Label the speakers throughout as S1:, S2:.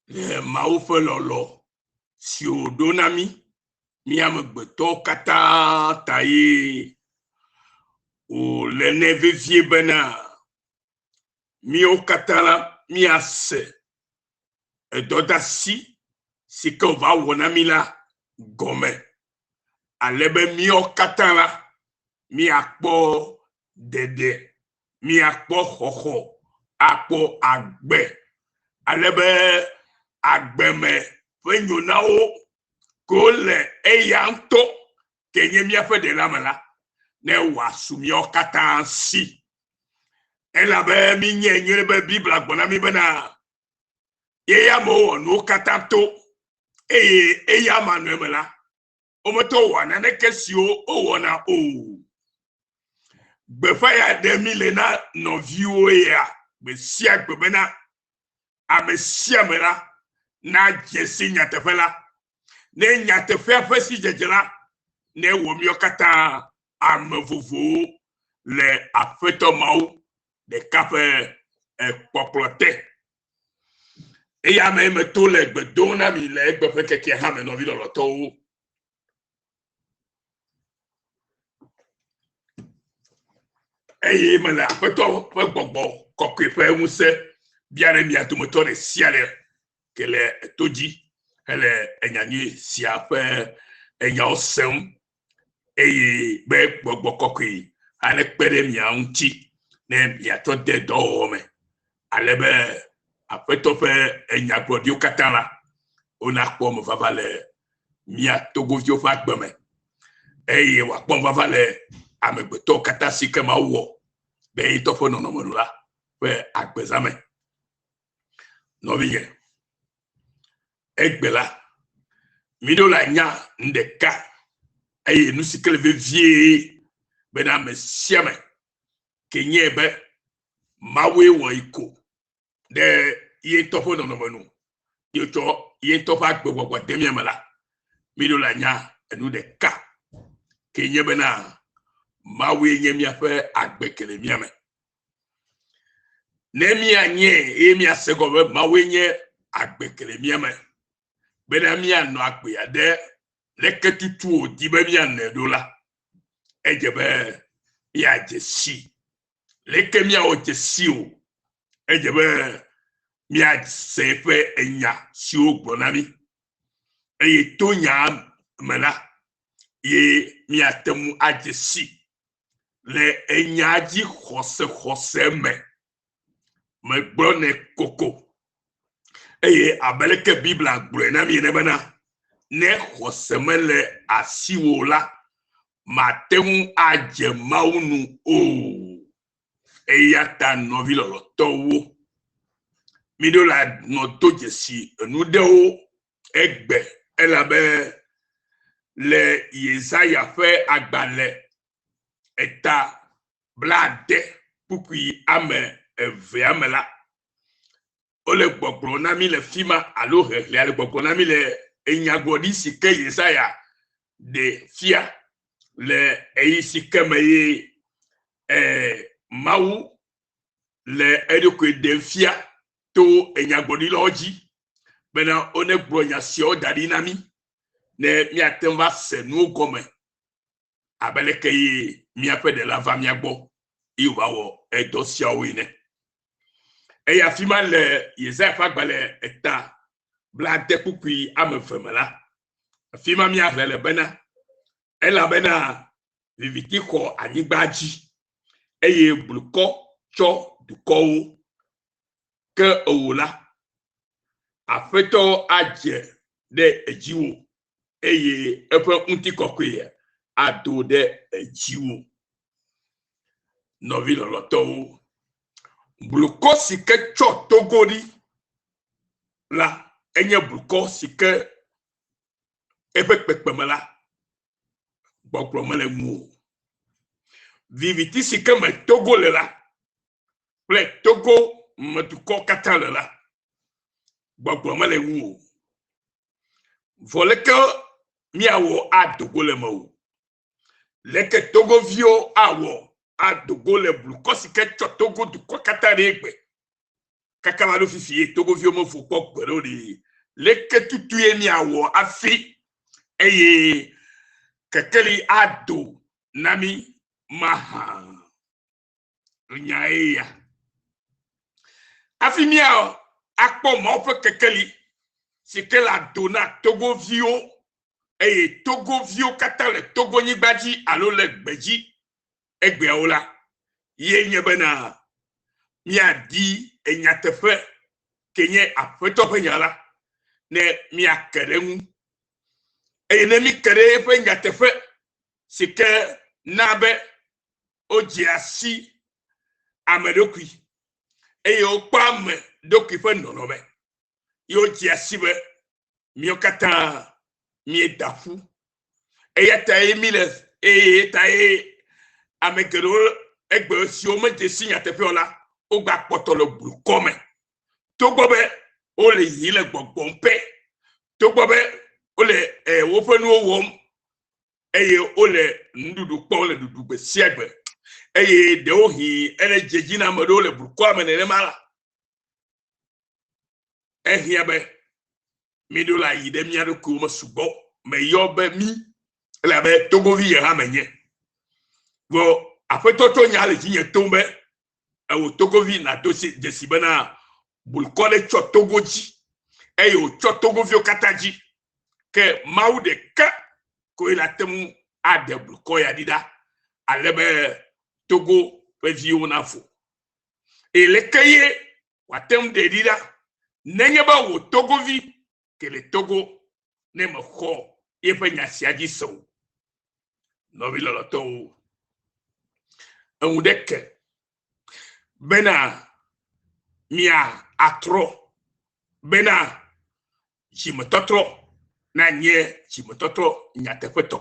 S1: Le Mawu ƒe lɔlɔ si wòɖo na mí, mí amegbetɔwo katã ta ye wòle nɛ vevie bena míwo katã la míase edɔdasi si ke wòva wɔ na mí la gɔme ale be míwo katã la míakpɔ ɖeɖe, míakpɔ xɔxɔ, akpɔ agbe, ale be agbe me ƒe nyonawo ko le eya ŋutɔ ke nye míaƒe ɖela me la, ne wòasu míawo katã si. Elabe mínyae nyuie be Biblia gblɔ na mí bena ye amewo wɔ nuwo katã to eye eya manɔe me la, wometɔ wɔa naneke siwo wowɔna o. Gbeƒã ya ɖe mí le na nɔviwo ya gbe sia gbe bena ame sia ame la nadze si nyateƒe la. Ne nyateƒea ƒe sidzedze la newɔ míawo katã ame vovowo le Aƒetɔ Mawu ɖeka ƒe kpɔkplɔ te. Eya me meto le gbe dom na mi le egbe ƒe kekea hã me, nɔvi lɔlɔtɔwo. Eye mele Aƒetɔ ƒe gbɔgbɔ kɔkɔe ƒe ŋusẽ bia ɖe mia dometɔ ɖe sia ɖe ke le to dzi hele enyanyui sia ƒe enyawo sem eye be gbɔgbɔ kɔkɔe hã nekpe ɖe mia ŋuti ne miatsɔ de dɔwɔwɔ me ale be Aƒetɔ ƒe enyagblɔɖiwo katã la wonakpɔ mevava le mia Togoviwo ƒe agbe me eye wòakpɔ mevava le amegbetɔwo katã si ke Mawu wɔ ɖe ye ŋutɔ ƒe nɔnɔme nu la ƒe agbezã me. Nɔvinye, egbe la, míɖo la nya nu ɖeka eye nu si ke le vevie bena ame sia ame ke nye be Mawue wɔ yi ko ɖe ye ŋutɔ ƒe nɔnɔme nu ye tsɔ ye ŋutɔ ƒe agbegbɔgbɔ de mía me la, míɖo la nya enu ɖeka ke nye bena Mawue nye míaƒe agbe ke le mía me. Ne míanye eye míase gɔme be Mawue nye agbe ke le mía me bena míanɔ agbea ɖe leke tutu wòdi be míanɔe ɖo la, edze be míadze si. Leke míawɔ dze si o? Edze be míase eƒe enya siwo gblɔ na mí eye to nyaa me la ye míate ŋu adze si le enya dzi xɔsexɔse me. Megblɔnɛ koko eye abe leke Biblia gblɔe na mí ene bena ne xɔse mele asiwò la, mate ŋu adze Mawu nu o. Eya ta nɔvi lɔlɔtɔwo, míɖo la nɔ do dzesi enu ɖewo egbe elabe le Yesaya ƒe agbalẽ eta blaade kpukpui ame evea me la, wole gbɔgblɔ na mí le fi ma alo hehlea le gbɔgblɔ na mí le enyagblɔɖi si ke Yesaya ɖe fia le eyi si ke me ye eh, Mawu le eɖokui ɖem fia to enyagblɔɖilawo dzi bena wonegblɔ nya siawo da ɖi na mí ne míate ŋu va se nuwo gɔme abe leke ye míaƒe ɖela va mía gbɔ eye wòva wɔ edɔ siawo ene. Eye afi ma le Yesaya ƒe agbalẽ eta blaade kpukpui ame eve me la, afi ma míaxlẽ le bena, elabena viviti xɔ anyigba dzi eye blukɔ tsɔ dukɔwo. Ke ewò la, Aƒetɔ adze ɖe edziwò eye eƒe ŋutikɔkɔe ado ɖe edziwò. Nɔvi lɔlɔtɔwo, blukɔ si ke tsɔ Togo ɖi la, enye blukɔ si ke eƒe kpekpeme la, gbɔgblɔ mele ŋu o. Viviti si ke me Togo le la, kple Togo me dukɔ katã le la, gbɔgblɔ mele ŋu o. Vɔ leke míawɔ ado go le eme o? Leke Togoviwo awɔ ado go le blukɔ si ke tsɔ Togo dukɔ katã ɖe egbe? Kaka va ɖo fifi ye Togoviwo mevo kpɔ gbeɖe o ɖe, leke tutue míawɔ hafi eye kekeli ado na mí mahã? Nyae ya. Hafi mía akpɔ Mawu ƒe kekeli si ke le ado na Togoviwo eye Togoviwo katã le Togonyigba dzi alo le gbedzi egbeawo la, ye nye bena míadi nyateƒe ke nye Aƒetɔ ƒe nya la ne míake ɖe eŋu. Eye ne míke ɖe eƒe nyateƒe si ke na be wodzea si ame ɖokui eye wokpɔa ame ɖokui ƒe nɔnɔme ye wodzea si be míawo katã míeda ƒu. Eya tae míle eye tae ame geɖewo egbe siwo medze si nyateƒe o la, wogbakpɔtɔ le blukɔ me. Togbɔ be wole yiyim le gbɔgbɔm pɛ, togbɔ be wole eh, woƒe nuwo wɔm eye wole nuɖuɖu kpɔm le ɖuɖu gbe sia gbe eye ɖewohĩ ele dze dzi na ame ɖewo le blukɔa me nenema la, ehiã be míɖo la yi ɖe mía ɖokuiwo me sugbɔ. Meyɔ be mí elabe Togovi ye hã menye. Vɔ Aƒetɔ tsɔ nya le dzinye tom be ewò Togovi nàdo dzesi bena blukɔ ɖe tsɔ Togo dzi eye wòtsɔ Togoviwo katã dzi. Ke Mawu ɖeka koe la te ŋu aɖe blukɔ ya ɖi ɖa ale be Togo ƒe viwo navo. Eye leke ye wòate ŋu ɖe ɖi ɖa nenye be wò Togovi ke le Togo ne mexɔ yeƒe nya sia dzi se o? Nɔvi lɔlɔ̃tɔwo, eŋu ɖe ke bena mia atrɔ bena dzimetɔtrɔ nanye dzimetɔtrɔ nyateƒetɔ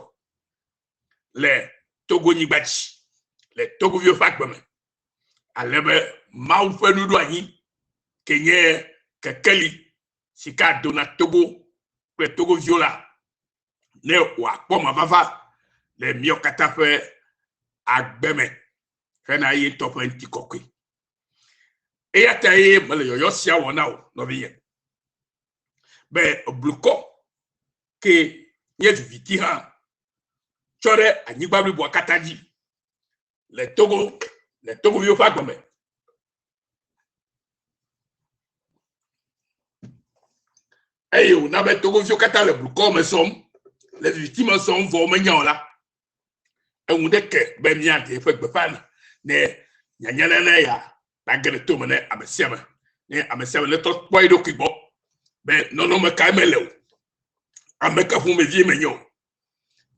S1: le Togonyigba dzi, le Togoviwo ƒe agbe me, ale be Mawu ƒe nuɖoanyi ke nye kekeli si ke ado na Togo kple Togoviwo la, ne wòakpɔ mavava le míawo katã ƒe agbe me hena ye ŋutɔ ƒe ŋutikɔkɔe. Eya ta ye mele yɔyɔ sia wɔ na wò, nɔvinye, be blukɔ ke nye viviti hã tsɔ ɖe anyigba bliboa katã dzi le Togo, le Togoviwo ƒe agbe me. Eye wòna be Togoviwo katã le blukɔ me zɔm, le viviti me zɔm vɔ womenya o la, eŋu ɖe ke be míaɖe eƒe gbeƒã ne nyanya nana ya nage ɖe tome ne ame sia ame, ne ame sia ame netɔ kpɔ eɖokui gbɔ be nɔnɔme kae mele o, ame ka ƒomevie menye o.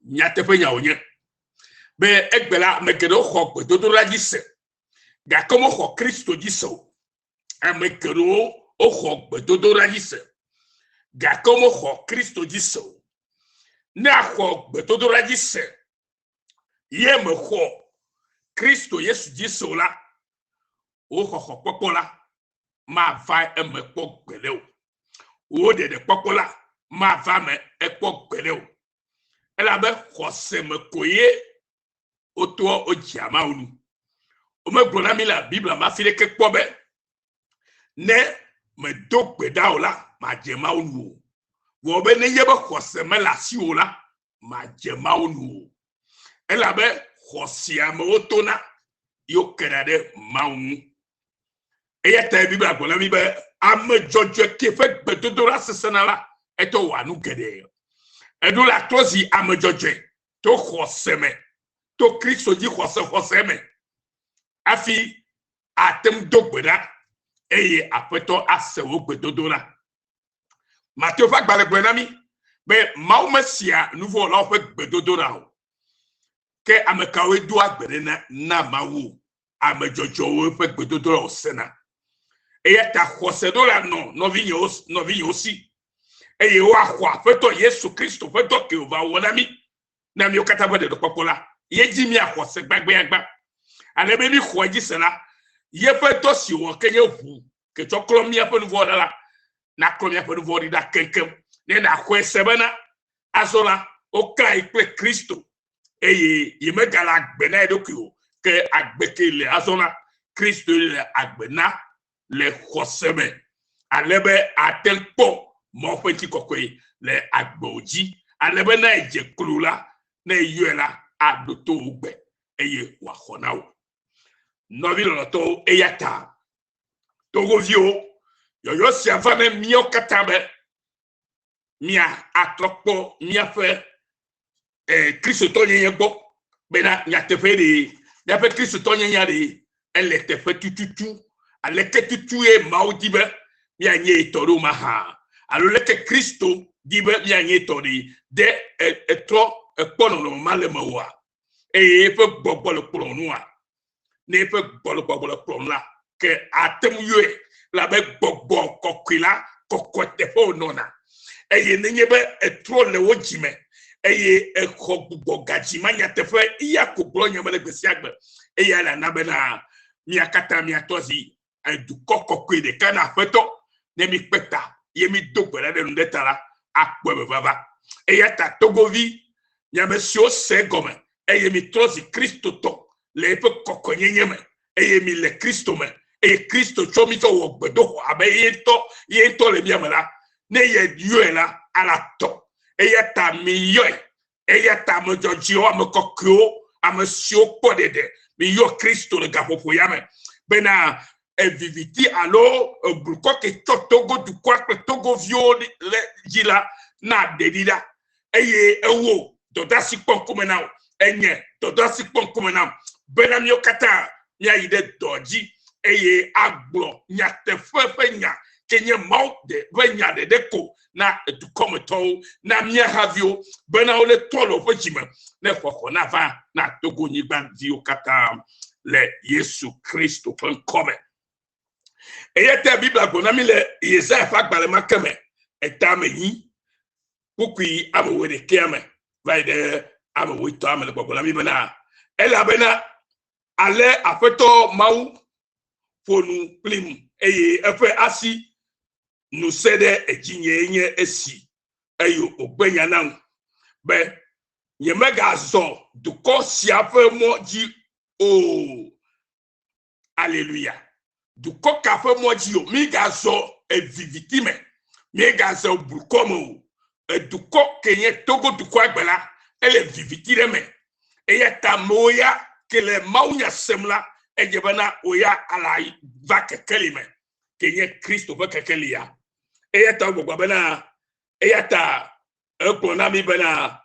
S1: Nyateƒe nya wònye be egbe la ame geɖewo xɔ gbedodoɖa dzi se gake womexɔ Kristo dzi se o. Ame geɖewo woxɔ gbedodoɖa dzi se gake womexɔ Kristo dzi se o. Ne axɔ gbedodoɖa dzi se ye mexɔ Kristo Yesu dzi se o la, wò xɔxɔ kpɔkpɔ la mava eme kpɔ gbeɖe o. Wò ɖeɖe kpɔkpɔ la mava eme ekpɔ gbeɖe o. Elabe xɔse me koe wotoa wodzea Mawu nu. Womegblɔ na mí le Biblia me afi ɖeke kpɔ be ne medo gbe ɖa o la, madze Mawu nu o. Vɔ be nenye be xɔse mele asiwò la, madze Mawu nu o. Elabe xɔsea me wotona ye wokena ɖe Mawu ŋu. Eya tae Biblia gblɔ na mí be ame dzɔdzɔe ke ƒe gbedodoɖa sesẽna la, etɔ wɔa nu geɖe. Eɖo la trɔ zi ame dzɔdzɔe to xɔse me, to Kristo dzi xɔse xɔse me, hafi ate ŋu do gbe ɖa eye Aƒetɔ ase wò gbedodoɖa. Mateo ƒe agbalẽ gblɔe na mí be Mawu mesia nuvɔ̃wɔlawo ƒe gbedodoɖa o. Ke ame kawoe doa gbe ɖe na, na Mawu o? Ame dzɔdzɔwo ƒe gbedodoɖa wòsena. Eya ta xɔse ɖo la nɔ nɔvinyewo, nɔvinyewo si eye woaxɔ Aƒetɔ Yesu Kristo ƒe dɔ ke wòva wɔ na mí, na míwo katã ƒe ɖeɖekpɔkpɔ la, ye dzi míaxɔ se gbagbeagba. Ale be míxɔ edzi se la, yeƒe dɔ si wòwɔ ke nye ʋu ke tsɔ klɔ míaƒe nuvɔ̃ ɖa la, naklɔ míaƒe nuvɔ̃ ɖi ɖa keŋkeŋ, ne nàxɔe se bena azɔ la, woklae kple Kristo eye yemegale agbe na ye ɖokui o, ke agbe ke le azɔ la, Kristoe le agbe na. le xɔse me ale be ate ŋu kpɔ Mawu ƒe ŋutikɔkɔe le agbewo dzi ale be ne edze klo la, ne eyɔe la, aɖo to wò gbe eye wòaxɔ na wò. Nɔvi lɔlɔ̃tɔwo, eya ta Togoviwo, yɔyɔ sia va ne míawo katã be mía atrɔ kpɔ míaƒe eh, kristotɔnyenye gbɔ bena nyateƒe ɖe míaƒe kristotɔnyenyea ɖe ele teƒe tututu aleke tutue Mawu di be míanye etɔ ɖo mahã alo leke Kristo di be míanye etɔ ɖe ɖe etrɔ ekpɔ nɔnɔme ma le mewòa eye eƒe gbɔgbɔ le kplɔ nua ne eƒe gbɔgbɔ le kplɔm la, ke ate ŋu yɔe labe gbɔgbɔ kɔkɔe la kɔkɔ teƒe wònɔna. Eye nenye be etrɔ le wo dzime eye exɔ gbugbɔ gadzi ma nyateƒe eya ko gblɔ nya me le gbe sia gbe eya le ana bena mia katã miatɔ zi dukɔ kɔkɔe ɖeka na Aƒetɔ ne mikpe ta ye mido gbe ɖa ɖe nu ɖe ta la akpɔe be vava. Eya ta Togovi, mi ame siwo se egɔme eye mitrɔ zi Kristotɔ le eƒe kɔkɔenyenye me eye mi le Kristo me eye Kristo tsɔ mi tsɔ wɔ gbedoxɔ abe ye ŋutɔ ye ŋutɔ le mia me la, ne ye yɔe la, ala tɔ. Eya ta miyɔe. Eya ta ame dzɔdzɔewo, ame kɔkɔewo, ame siwo kpɔ ɖeɖe, miyɔ Kristo le gaƒoƒo ya me bena eviviti alo eblukɔ ke tsɔ Togo dukɔa kple Togoviwo le dzi la na ɖeɖi ɖa. Eye ewo dɔdeasi kpɔ ŋkume na wò, enye dɔdeasi kpɔ ŋkume nam bena míawo katã míayi ɖe dɔ dzi eye agblɔ nyateƒe ƒe nya ke nye Mawu ɖe ƒe nya ɖeɖe ko na dukɔmetɔwo, na mía haviwo bena wole trɔ le woƒe dzime ne xɔxɔ nava na Togo-nyigba viwo katã le Yesu Kristo ƒe ŋkɔ me. Eya ta Biblia gblɔ na mí le Yesaya ƒe agbalẽ ma ke me, eta ame enyi, kpukpui ame wuiɖekɛa me va yi ɖe ame wuietɔ̃a me le gbɔgblɔ na mí bena, elabena ale Aƒetɔ Mawu ƒo nu kplim eye eƒe asi nu sẽ ɖe edzinyee nye esi eye wògbe nya nam be nyemegazɔ dukɔ sia ƒe mɔ dzi o. Aleluya. Dukɔ ka ƒe mɔ dzi o? Mígazɔ eviviti me. Míegazɔ blukɔ me o. Edukɔ ke nye Togo dukɔa gbe la, ele viviti ɖe me. Eya ta amewo ya ke le mawunya sem la, edze bena wo ya ala va kekeli me, ke nye Kristo ƒe kekelia. Eya ta wogbɔgblɔ bena, eya ta egblɔ na mí bena,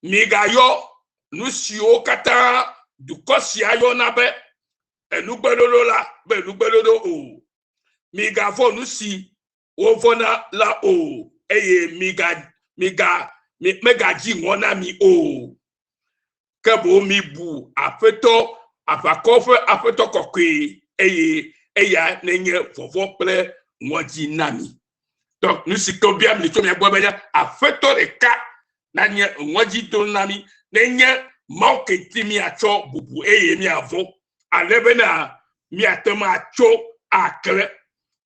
S1: migayɔ nu siwo katã dukɔ sia yɔna be enugbeɖoɖo la be nugbeɖoɖo o. Migavɔ̃ nu si wovɔ̃na la o, eye miga miga megadzi ŋɔ na mi o. Ke boŋ mibu Aƒetɔ aʋakɔ ƒe Aƒetɔ kɔkɔe, eye eya nenye vɔvɔ̃ kple ŋɔdzi na mi. Donc nu si ke wobia mi tso mia gbɔ be Aƒetɔ ɖeka nanye ŋɔdzi dom na mi, nenye Mawu ke ŋuti miatsɔ bubu eye miavɔ̃, ale bena miate ŋu atso akle,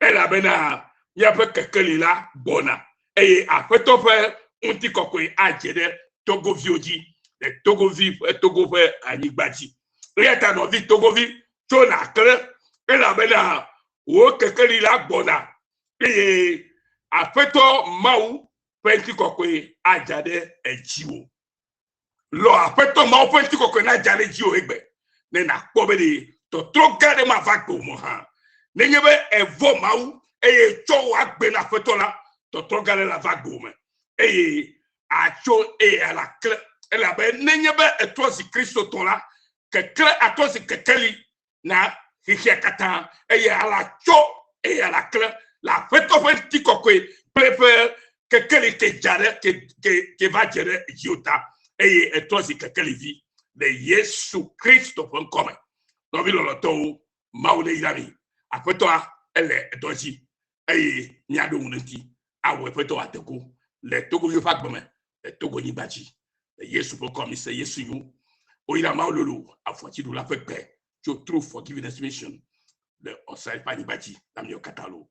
S1: elabena míaƒe kekeli la gbɔna, eye Aƒetɔ ƒe ŋutikɔkɔe adze ɖe Togoviwo dzi le Togovi ƒe Togo ƒe anyigba dzi. Eya ta nɔvi Togovi, tso nàkle, elabena wò kekeli la gbɔna, eye Aƒetɔ Mawu ƒe ŋutikɔkɔe adza ɖe edziwò. Lɔ Aƒetɔ Mawu ƒe ŋutikɔkɔe nadza ɖe dziwò egbe, ne nàkpɔ be ɖe tɔtrɔ gã aɖe mava gbewò me hã. Nenye be èvɔ̃ Mawu eye ètsɔ wò agbe na Aƒetɔ la, tɔtrɔ gã aɖe lava gbewò me eye àtso eye alaklẽ. Elabe nenye be ètrɔ zi Kristotɔ la, keklẽ atrɔ zi kekeli na xexea katã eye ala tso eye ala klẽ le Aƒetɔ ƒe ŋutikɔkɔe kple eƒe kekeli ke dza ɖe ke ke ke va dze ɖe dziwò ta eye etrɔ zi kekeli vi le Yesu Kristo ƒe ŋkɔ me. Nɔvi lɔlɔ̃tɔwo, Mawu ne yra mi. Aƒetɔa ele edɔ dzi eye míaɖo ŋu ɖe eŋuti awɔ eƒe dɔ wòade go le Togoviwo ƒe agbe me le Togo nyigba dzi. Le Yesu ƒe ŋkɔ mise Yesu nyo. Woyra Mawu lolo avɔdziɖula ƒe gbe tso True Forgiveness Mission le Australia ƒe anyigba dzi na miawo katã loo.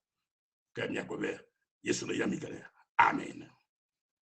S1: Ke miagblɔ be Yesu le yra mi geɖe. Amen.